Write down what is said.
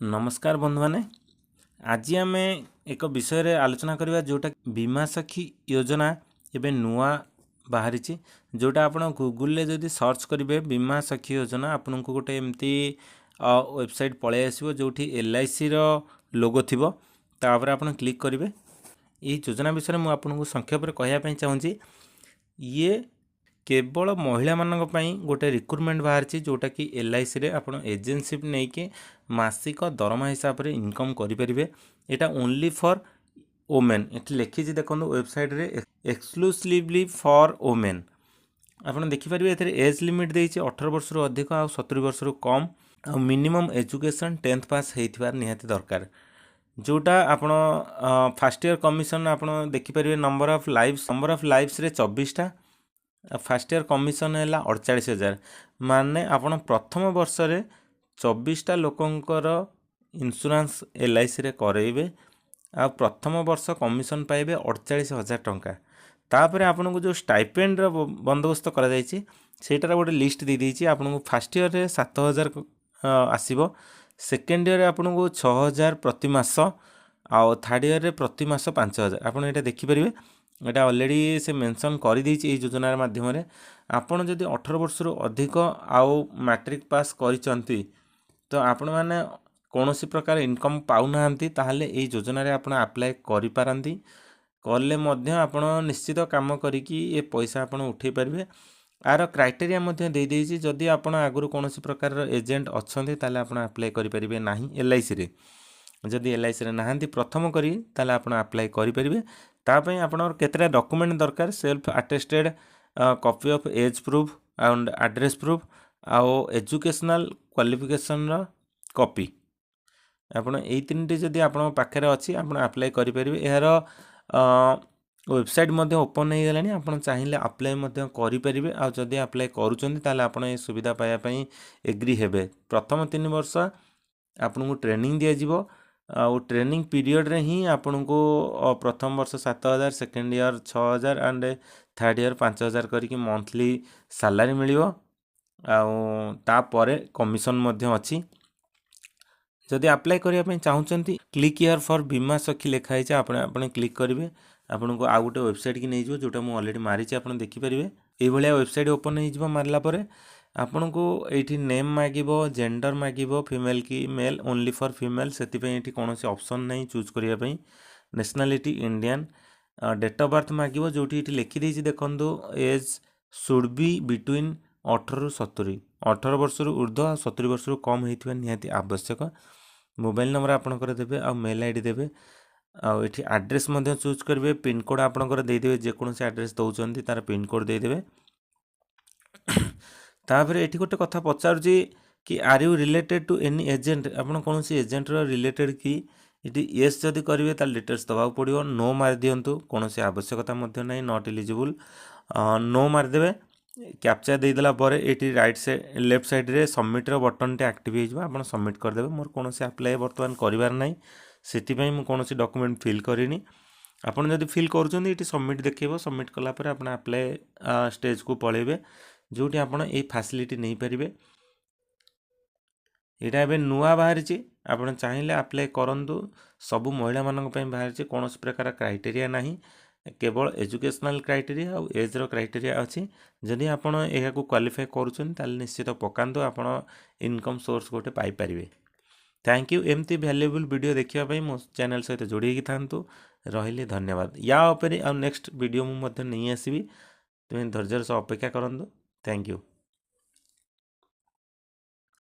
ନମସ୍କାର ବନ୍ଧୁମାନେ, ଆଜି ଆମେ ଏକ ବିଷୟରେ ଆଲୋଚନା କରିବା, ଯେଉଁଟା ବୀମା ସଖୀ ଯୋଜନା ଏବେ ନୂଆ ବାହାରିଛି, ଯେଉଁଟା ଆପଣ ଗୁଗୁଲରେ ଯଦି ସର୍ଚ୍ଚ କରିବେ ବୀମା ସଖୀ ଯୋଜନା, ଆପଣଙ୍କୁ ଗୋଟେ ଏମିତି ୱେବସାଇଟ୍ ପଳେଇ ଆସିବ, ଯେଉଁଠି ଏଲ୍ଆଇସିର ଲୋଗୋ ଥିବ। ତାପରେ ଆପଣ କ୍ଲିକ୍ କରିବେ। ଏହି ଯୋଜନା ବିଷୟରେ ମୁଁ ଆପଣଙ୍କୁ ସଂକ୍ଷେପରେ କହିବା ପାଇଁ ଚାହୁଁଛି। ଇଏ କେବଳ ମହିଳାମାନଙ୍କ ପାଇଁ ଗୋଟେ ରିକ୍ରୁଟମେଣ୍ଟ ବାହାରିଛି, ଯେଉଁଟାକି ଏଲ୍ଆଇସିରେ ଆପଣ ଏଜେନ୍ସି ନେଇକି ମାସିକ ଦରମା ହିସାବରେ ଇନକମ୍ କରିପାରିବେ। ଏଇଟା ଓନ୍ଲି ଫର୍ ଓମେନ୍। ଏଠି ଲେଖିଛି ଦେଖନ୍ତୁ ୱେବସାଇଟ୍ରେ, ଏକ୍ସକ୍ଲୁସିଭଲି ଫର୍ ଓମେନ୍। ଆପଣ ଦେଖିପାରିବେ, ଏଥିରେ ଏଜ୍ ଲିମିଟ୍ ଦେଇଛି 18 ବର୍ଷରୁ ଅଧିକ ଆଉ 70 ବର୍ଷରୁ କମ୍, ଆଉ ମିନିମମ୍ ଏଜୁକେସନ୍ 10th pass ହେଇଥିବା ନିହାତି ଦରକାର। ଯେଉଁଟା ଆପଣ ଫାର୍ଷ୍ଟ ଇୟର୍ କମିଶନ୍ ଆପଣ ଦେଖିପାରିବେ, ନମ୍ବର ଅଫ୍ ଲାଇଫ୍ସରେ 24ଟା, ଫାର୍ଷ୍ଟ ଇୟର୍ କମିଶନ୍ ହେଲା 48,000। ମାନେ ଆପଣ ପ୍ରଥମ ବର୍ଷରେ 24ଟା ଲୋକଙ୍କର ଇନ୍ସୁରାନ୍ସ ଏଲ୍ଆଇସିରେ କରେଇବେ ଆଉ ପ୍ରଥମ ବର୍ଷ କମିଶନ୍ ପାଇବେ 48,000 ଟଙ୍କା। ତାପରେ ଆପଣଙ୍କୁ ଯେଉଁ ଷ୍ଟାଇପେଣ୍ଡର ବନ୍ଦୋବସ୍ତ କରାଯାଇଛି, ସେଇଟାର ଗୋଟେ ଲିଷ୍ଟ ଦେଇଦେଇଛି ଆପଣଙ୍କୁ। ଫାର୍ଷ୍ଟ ଇୟର୍ରେ 7,000 ଆସିବ, ସେକେଣ୍ଡ ଇୟର୍ରେ ଆପଣଙ୍କୁ 6,000 ପ୍ରତି ମାସ ଆଉ ଥାର୍ଡ଼ ଇୟର୍ରେ ପ୍ରତି ମାସ 5,000। ଆପଣ ଏଇଟା ଦେଖିପାରିବେ, ଏଇଟା ଅଲରେଡ଼ି ସେ ମେନସନ୍ କରିଦେଇଛି। ଏଇ ଯୋଜନାର ମାଧ୍ୟମରେ ଆପଣ ଯଦି 18 ବର୍ଷରୁ ଅଧିକ ଆଉ ମାଟ୍ରିକ ପାସ୍ କରିଛନ୍ତି, ତ ଆପଣମାନେ କୌଣସି ପ୍ରକାର ଇନକମ୍ ପାଉନାହାନ୍ତି, ତାହେଲେ ଏଇ ଯୋଜନାରେ ଆପଣ ଆପ୍ଲାଏ କରିପାରନ୍ତି। କଲେ ମଧ୍ୟ ଆପଣ ନିଶ୍ଚିତ କାମ କରିକି ଏ ପଇସା ଆପଣ ଉଠାଇ ପାରିବେ। ଆର କ୍ରାଇଟେରିଆ ମଧ୍ୟ ଦେଇଦେଇଛି। ଯଦି ଆପଣ ଆଗରୁ କୌଣସି ପ୍ରକାରର ଏଜେଣ୍ଟ ଅଛନ୍ତି, ତାହେଲେ ଆପଣ ଆପ୍ଲାଏ କରିପାରିବେ ନାହିଁ ଏଲ୍ଆଇସିରେ। ଯଦି ଏଲ୍ଆଇସିରେ ନାହାନ୍ତି ପ୍ରଥମ କରି, ତାହେଲେ ଆପଣ ଆପ୍ଲାଏ କରିପାରିବେ। ତା ପାଇଁ ଆପଣଙ୍କର କେତେଟା ଡକୁମେଣ୍ଟ ଦରକାର: self attested copy of age proof and address proof ଆଉ ଏଜୁକେସନାଲ୍ କ୍ୱାଲିଫିକେସନ୍ର କପି। ଆପଣ ଏଇ ତିନିଟି ଯଦି ଆପଣଙ୍କ ପାଖରେ ଅଛି, ଆପଣ ଆପ୍ଲାଏ କରିପାରିବେ। ଏହାର ୱେବସାଇଟ୍ ମଧ୍ୟ ଓପନ୍ ହେଇଗଲାଣି। ଆପଣ ଚାହିଁଲେ ଆପ୍ଲାଏ ମଧ୍ୟ କରିପାରିବେ। ଆଉ ଯଦି ଆପ୍ଲାଏ କରୁଛନ୍ତି, ତାହେଲେ ଆପଣ ଏ ସୁବିଧା ପାଇବା ପାଇଁ ଏଗ୍ରି ହେବେ। ପ୍ରଥମ 3 ବର୍ଷ ଆପଣଙ୍କୁ ଟ୍ରେନିଂ ଦିଆଯିବ ଆଉ ଟ୍ରେନିଂ ପିରିୟଡ଼ରେ ହିଁ ଆପଣଙ୍କୁ ପ୍ରଥମ ବର୍ଷ 7,000, second year 6,000 and third year 5,000 କରିକି ମନ୍ଥଲି ସାଲାରୀ ମିଳିବ। ଆଉ ତାପରେ କମିଶନ୍ ମଧ୍ୟ ଅଛି। ଯଦି ଆପ୍ଲାଏ କରିବା ପାଇଁ ଚାହୁଁଛନ୍ତି, କ୍ଲିକ୍ here for ବୀମା ସଖୀ ଲେଖା ହେଇଛି, ଆପଣ କ୍ଲିକ୍ କରିବେ। ଆପଣଙ୍କୁ ଆଉ ଗୋଟେ ୱେବସାଇଟ୍କି ନେଇଯିବ, ଯେଉଁଟା ମୁଁ ଅଲରେଡ଼ି ମାରିଛି, ଆପଣ ଦେଖିପାରିବେ। ଏଇଭଳିଆ ୱେବସାଇଟ୍ ଓପନ୍ ହେଇଯିବ। ମାରିଲା ପରେ ଆପଣଙ୍କୁ ଏଇଠି ନେମ୍ ମାଗିବ, ଜେଣ୍ଡର ମାଗିବ, ଫିମେଲ୍ କି ମେଲ୍। ଓନ୍ଲି ଫର୍ ଫିମେଲ୍, ସେଥିପାଇଁ ଏଇଠି କୌଣସି ଅପସନ୍ ନାହିଁ ଚୁଜ୍ କରିବା ପାଇଁ। Nationality Indian, date of birth ମାଗିବ, ଯେଉଁଠି ଏଇଠି ଲେଖିଦେଇଛି ଦେଖନ୍ତୁ, ଏଜ୍ should be between 18ରୁ 70, 18 ବର୍ଷରୁ ଉର୍ଦ୍ଧ୍ୱ ଆଉ 70 ବର୍ଷରୁ କମ୍ ହେଇଥିବା ନିହାତି ଆବଶ୍ୟକ। ମୋବାଇଲ୍ ନମ୍ବର ଆପଣଙ୍କର ଦେବେ ଆଉ ମେଲ୍ I D ଦେବେ। ଆଉ ଏଠି ଆଡ୍ରେସ୍ ମଧ୍ୟ ଚୁଜ୍ କରିବେ। ପିନ୍କୋଡ଼୍ ଆପଣଙ୍କର ଦେଇଦେବେ। ଯେକୌଣସି ଆଡ୍ରେସ୍ ଦେଉଛନ୍ତି, ତା'ର ପିନ୍କୋଡ଼୍ ଦେଇଦେବେ। ତାପରେ ଏଠି ଗୋଟେ କଥା ପଚାରୁଛି କି "Are you related to any agent?" ଆପଣ କୌଣସି ଏଜେଣ୍ଟର ରିଲେଟେଡ଼୍ କି? ଏଠି ୟେସ୍ ଯଦି କରିବେ, ତାହେଲେ ଡିଟେଲ୍ସ ଦେବାକୁ ପଡ଼ିବ। ନୋ ମାରିଦିଅନ୍ତୁ, କୌଣସି ଆବଶ୍ୟକତା ମଧ୍ୟ ନାହିଁ। Not eligible, no ମାରିଦେବେ। କ୍ୟାପଚା ଦେଇଦେଲା ପରେ ଏଇଠି ରାଇଟ୍ ସାଇଡ଼୍, ଲେଫ୍ଟ ସାଇଡ଼୍ରେ ସବମିଟ୍ର ବଟନ୍ଟି ଆକ୍ଟିଭ୍ ହେଇଯିବ। ଆପଣ ସବମିଟ୍ କରିଦେବେ। ମୋର କୌଣସି ଆପ୍ଲାଏ ବର୍ତ୍ତମାନ କରିବାର ନାହିଁ, ସେଥିପାଇଁ ମୁଁ କୌଣସି ଡକୁମେଣ୍ଟ ଫିଲ୍ କରିନି। ଆପଣ ଯଦି ଫିଲ୍ କରୁଛନ୍ତି, ଏଠି ସବମିଟ୍ ଦେଖେଇବ। ସବମିଟ୍ କଲା ପରେ ଆପଣ ଆପ୍ଲାଏ ଷ୍ଟେଜ୍କୁ ପଳେଇବେ, ଯେଉଁଠି ଆପଣ ଏଇ ଫାସିଲିଟି ନେଇପାରିବେ। ଏଇଟା ଏବେ ନୂଆ ବାହାରିଛି। ଆପଣ ଚାହିଁଲେ ଆପ୍ଲାଏ କରନ୍ତୁ। ସବୁ ମହିଳାମାନଙ୍କ ପାଇଁ ବାହାରିଛି। କୌଣସି ପ୍ରକାର କ୍ରାଇଟେରିଆ ନାହିଁ, କେବଳ ଏଜୁକେସନାଲ୍ କ୍ରାଇଟେରିଆ ଆଉ ଏଜ୍ର କ୍ରାଇଟେରିଆ ଅଛି। ଯଦି ଆପଣ ଏହାକୁ କ୍ୱାଲିଫାଏ କରୁଛନ୍ତି, ତାହେଲେ ନିଶ୍ଚିତ ପକାନ୍ତୁ। ଆପଣ ଇନକମ୍ ସୋର୍ସ ଗୋଟେ ପାଇପାରିବେ। Thank you. ଏମିତି ଭ୍ୟାଲୁଏବୁଲ୍ ଭିଡ଼ିଓ ଦେଖିବା ପାଇଁ ମୋ ଚ୍ୟାନେଲ୍ ସହିତ ଯୋଡ଼ି ହେଇକି ଥାନ୍ତୁ। ରହିଲି, ଧନ୍ୟବାଦ। ୟା ଉପରେ ଆଉ ନେକ୍ସଟ ଭିଡ଼ିଓ ମୁଁ ମଧ୍ୟ ନେଇ ଆସିବି। ତୁମେ ଧୈର୍ଯ୍ୟର ସହ ଅପେକ୍ଷା କରନ୍ତୁ। Thank you.